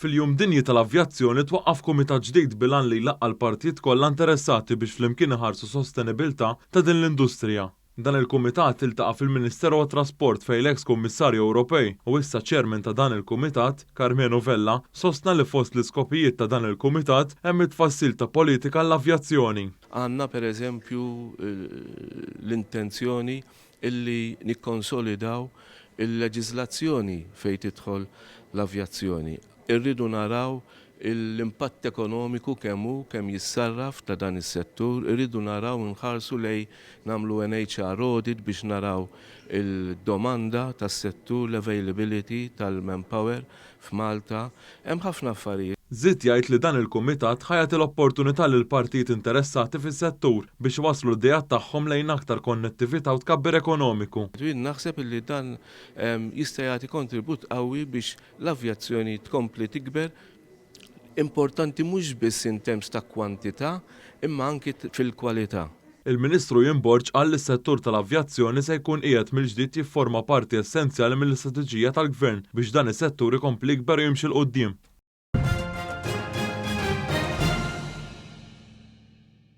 Fil-Jum Dinji tal-Avjazzjoni twaqqaf kumitat ġdid bil-għan li jlaqqa' l-partijiet kollha interessati biex flimkien iħarsu sostenibilità ta' din l-industrija. Dan il-kumitat iltaqa' fil-Ministeru għat-Trasport fejn l-eks Kummissarju Ewropej u issa Chairman ta' dan il-kumitat, Karmenu Vella, sostna li fost l-iskopijiet ta' dan il-kumitat hemm it-tfassil ta' politika għall-avjazzjoni. Għandna pereżempju l-intenzjoni illi nikkonsolidaw il-leġiżlazzjoni fejn tidħol l-avjazzjoni. Irridu naraw l-impatt ekonomiku kemm hu, kemm jissarraf ta' dan is-settur, irridu naraw inħarsu lejn nagħmlu an HR audit biex naraw il-domanda tas-settur, l-availability tal-manpower f'Malta. Hemm ħafna affarijiet. Żied jgħid li dan il-kumitat ħa jagħti l-opportunità lill-partijiet interessati fis-settur biex iwasslu l-ideat tagħhom lejn aktar konnettività u tkabbir ekonomiku. Jien naħseb illi dan jista' jagħti kontribut qawwi biex l-avjazzjoni tkompli tikber, importanti mhux biss in terms ta' kwantità imma anki fil-kwalità. Il-Ministru Ian Borg qal li s-settur tal-avjazzjoni se jkun qiegħed mill-ġdid jifforma parti essenzjali mill-istrateġija tal-Gvern biex dan is-settur ikompli jikber u jimxi 'l quddiem.